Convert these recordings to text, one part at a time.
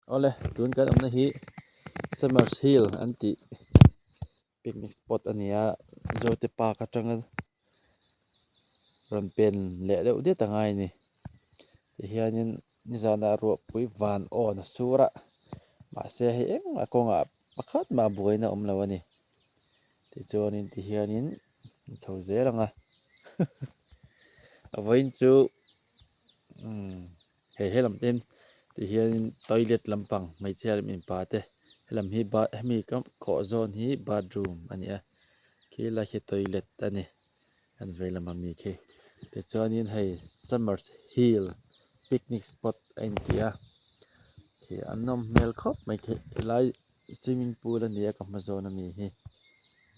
Awle tun kan awmna hi Summers Hill an tih picnic spot a ni a Zote park atanga rawn pen leh deuh diat a ngai a ni tihianin nizanah ruahpui van awn a sur a mahse hei engmah kawngah pakhat mah buaina a awm lo a ni tichuanin tihianin a chho zel ang a a vawiin chu umm hei helam te tihianin toilet lampang hmeichhia leh mipa te helam hi bath hemi ka kawh zawn hi bathroom a ni a khi lai khi toilet a ni an vei lama mi khi tichuanin hei summers hill picnic spot a inti a khi a nawm hmel khawp mai khi helai swimming pool a ni a ka hma zawn ami hi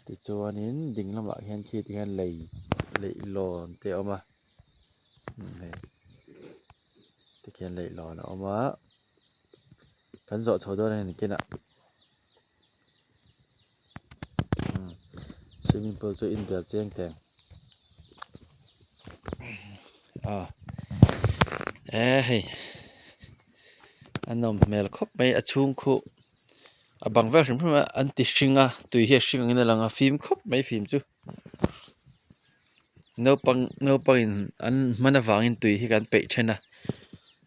tichuanin ding lamah hian khi ti hian lei leihlawn te a awm a hei tikhian leihlawn a awm a kan zawh chho dawn a ni kinah swimming pool chu inbel chiang teng a e hei a nawm hmel khawp mai a chhung khuh a bang vel hrim hrim a an ti hring a tui hi a hring angin a lang a fim khawp mai fim chu naupang naupangin an hman avangin tui hi kan peih then a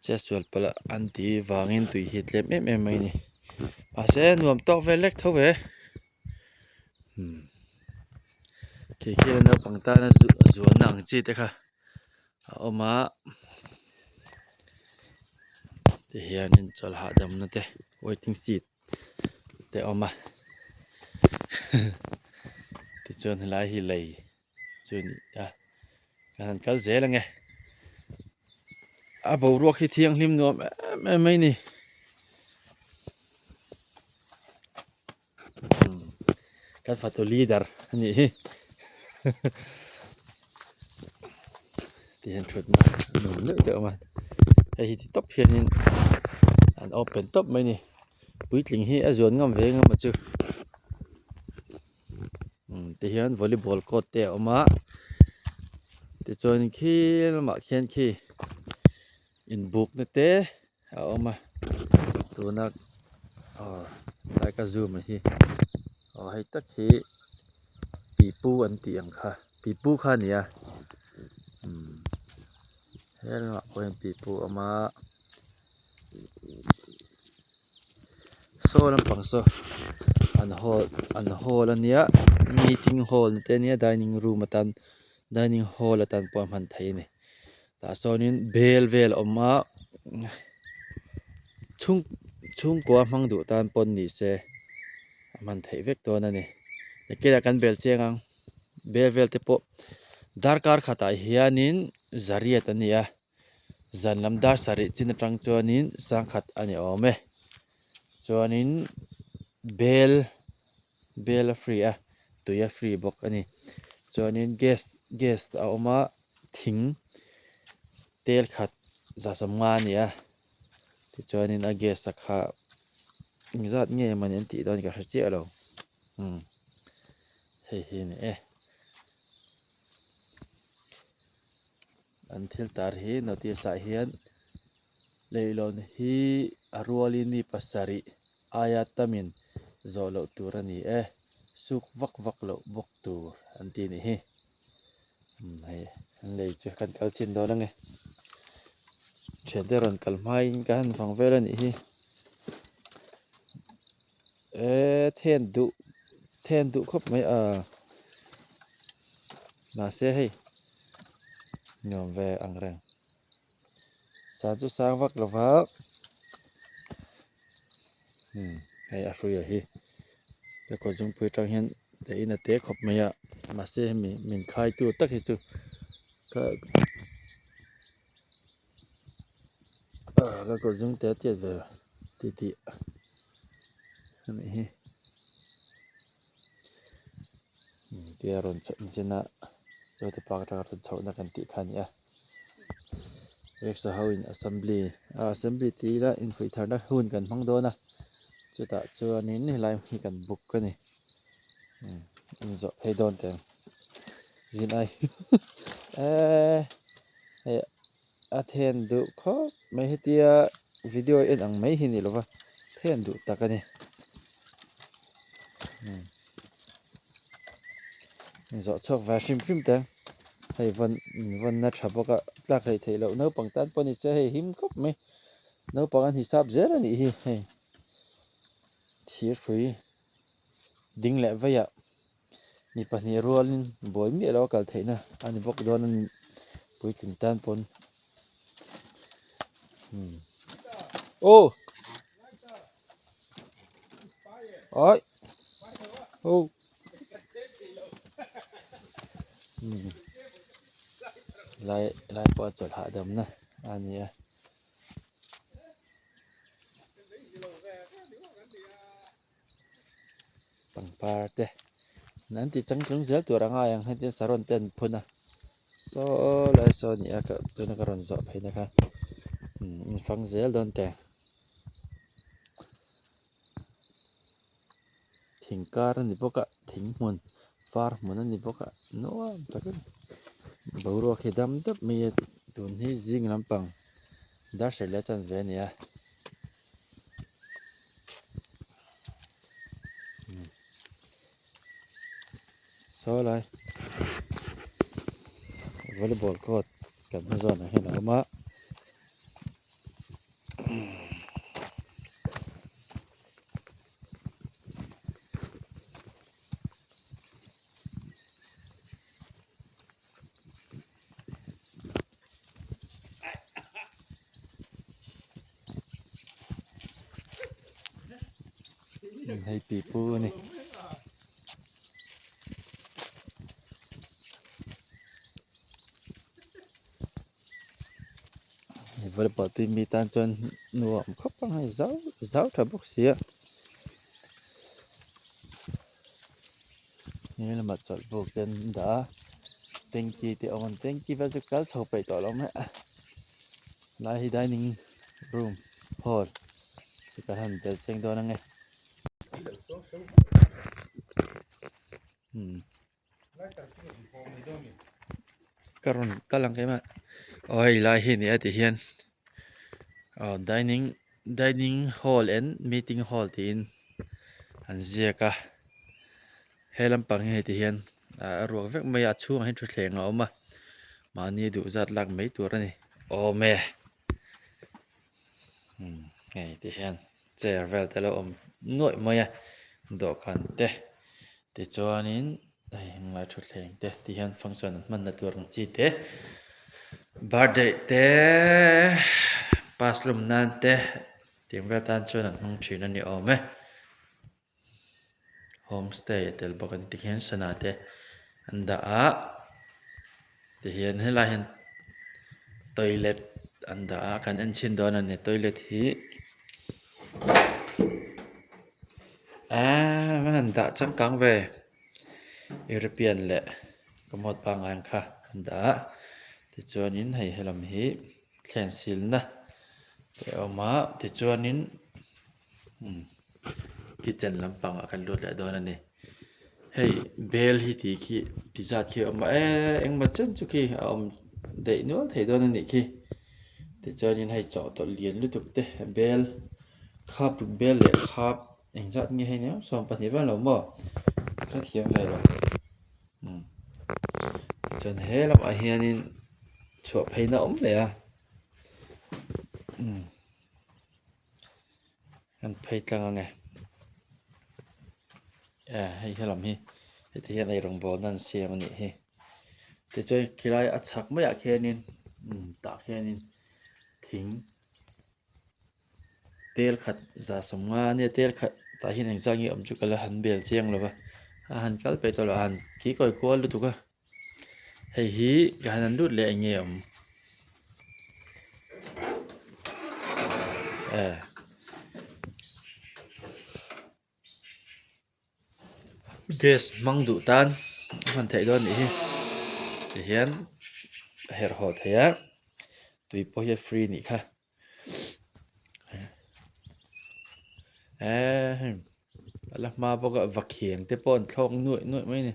chetsual palh an tih vangin tui hi a tlem em em mai a ni mahse nuam tawk vel lek tho ve umm khi khian naupang tana zuanna ang chi te kha a awm a tihianin chawlh hahdamna te waiting seat te a awm a tichuan helai hi lei chu a ni a kan han kal zel ange a boruak hi thianghlim nuam em em mai a ni. Kan fatu leader a nih hi tihian thutna nuam deuh deuh a awm a hei hi ti tawp hianin an open tawp mai a ni puitling hi a zuan ngam ve ngam a chu tihian volleyball court te a awm a tichuan khi lamah khian khi inbukna te. A awm a tuna aw helai ka zoom a hi aw hei tak hi pipu an tih ang kha pipu kha a ni a umm he lamah pawh hian pipu a awm a saw lampang saw an hall an hall a nia meeting hall te a nia dining room atan dining hall atan pawh a hman theih a ni. Tah sawnin bel vel a awm a chhung chhungkua hmang duh tan pawn ni se a hman theih vek dawn a ni nakinah kan bel chiang ang bel vel te pawh darkar khatah hianin zariat a ni a zan lam dar sarih chin atang chuanin sangkhat a ni awm e chuanin bel bel a free a tui a free bawk a ni chuanin gas gas a awm a thing tel khat za sawmnga a ni a tichuanin a gas a kha engzat nge mawni an tih dawn ka hre chiah lo umm hei hi a ni e an thil tar hi notice ah hian leihlawn hi a rualin mi pasarih aia tamin zawh loh tur a ni e suk vak vak loh bawk tur an ti a nih hi. Umm hei an lei chu kan kal chin dawn ange thiante rawn kal hmain ka han vang vel a nih hi eee then duh then duh khawp mai a mahse hei nuam ve ang reng san chu sang vak lo va umm hei a hruia hi ka kawt zungpui atang hian. Te in a te khawp mai a mahse hemi min khai tu tak hi chu ka ka kut zum te tiat ve ti tih a nih hi tia rawn chhoh chin a chaw te park atanga rawn chhohna kan tih kha a ni a rickshaw ho in assembly ah assembly tih ila infuih tharna hun kan hmang dawn a chutah chuanin helai hi kan book a ni. Inzawh phei dawn teh ang zin ai eee hei a then duh khawp mai hetia video en ang mai hi ni lova. Them duh tak a ni. Zawh chhuak ve hrim hrim te hei vawn vawnna tha bawk a tlak hleih theih loh naupang tan pawh ni se hei him khawp mai naupang an hisap zel a nih hi hei thir hrui ding leh veiah mi pahnih rualin buai miah lo a kal theihna a ni bawk dawn a ni puitling tan pawn. Aw Oi Aw Lai lai pawh a chawlh hahdamna a ni a. Pangpar te an ti changtlung zel tur a ngai ang heti saron te an phun a saw lai saw a ni a ka tuna ka rawn zawh phei na kha in fang zel dawn teh thing kar a ni bawk a thing hmun far hmun a ni bawk a nuam tak a ni boruak hi dam dap mai a tun hi zing lampang darhriat leh chanve a ni a. Saw lai volleyball court kan hma zawnah hian a awm a. Hei pipu a ni. Volleyball tui mi tan chuan nuam khawp ang hei zau zau tha bawk si a. He lamah chawlh buk te an dah a tanky te a awm a tanky vel chu kal chho peih tawh lo mai a lai hi dining room hall chu kan han bel cheng dawn ange umm ka rawn kal ang keimah aw hei lai hi a ni a ti hian aw dining dining hall and meeting hall tiin an ziak a he lampang hi heti hian a ruak vek mai a a chhungah hian thutthleng a awm a mahni duh zat lak mai tur a ni awm e umm hei ti hian chair vel te a lo awm nuaih mai a dawhkan te tichuanin hei heng lai thutthleng te ti hian function an hmanna tur ang chi te birthday te pass lawm nan te tiang vel tan chuan an hmang thin a ni awm e homestay a tel bawk a ni tikhian sana te an dah a tihian helai hian toilet an dah a kan en chhin dawn a ni toilet hi eee an dah changkang ve European leh commode pangngai ang kha an dah a tichuanin hei helam hi thlen silna te a awm a tichuanin umm kitchen lampangah kan lut leh dawn a ni hei bel hi tih khi ti zat khi a awm a eee engmaw chen chu khi a awm daih nual thei dawn a nih khi tichuanin hei chawhtawlh lian lutuk te bel khap bel leh khap engzat nge hei nia 12 vel lo maw ka hrethiam ve lo umm chuan he lamah hianin chhuah pheina a awm leh a umm. Kan phei tlang ang e eh hei helam hi heti hian ei rawngbawlna an siam a nih hi tichuan khilai a chhak maiah khianin umm tah khianin thing tel khat za sawmnga ania tel khat tah hian engzah nge awm chu ka la han bel chiang lo va a han kal peih tawh lo a han kikawi kual lutuk a. Hei hi ka han han lut leh eng nge awm eh gas hmang duh tan a hman theih dawn anih hi tihian a herh haw thei a tui pawh hi a free anih kha eh heng a la hma bawk a vakhiang te pawh an thlawk nuaih nuaih mai a ni.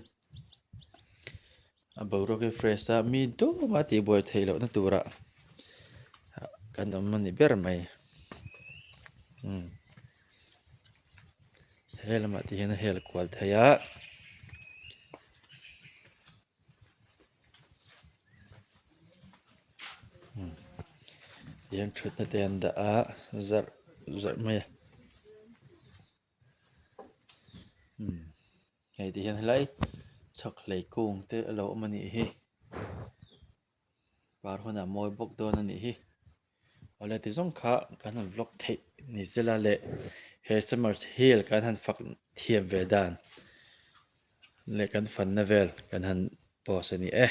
A boruak hi fresh a mi dawm a tihbuai theih lohna turah kan awm a ni ber mai umm. He lamah te hian a hel kual thei a. Tihian thutna te an dah a zarh zarh mai a hei ti hian helai chhak hlei kung te a lo awm a nih hi par hunah mawi bawk dawn a nih hi awle ti zawng kha kan han vlog theih ni zela leh he summer hill kan han fak thiam ve dan leh kan fanna vel kan han post a ni e.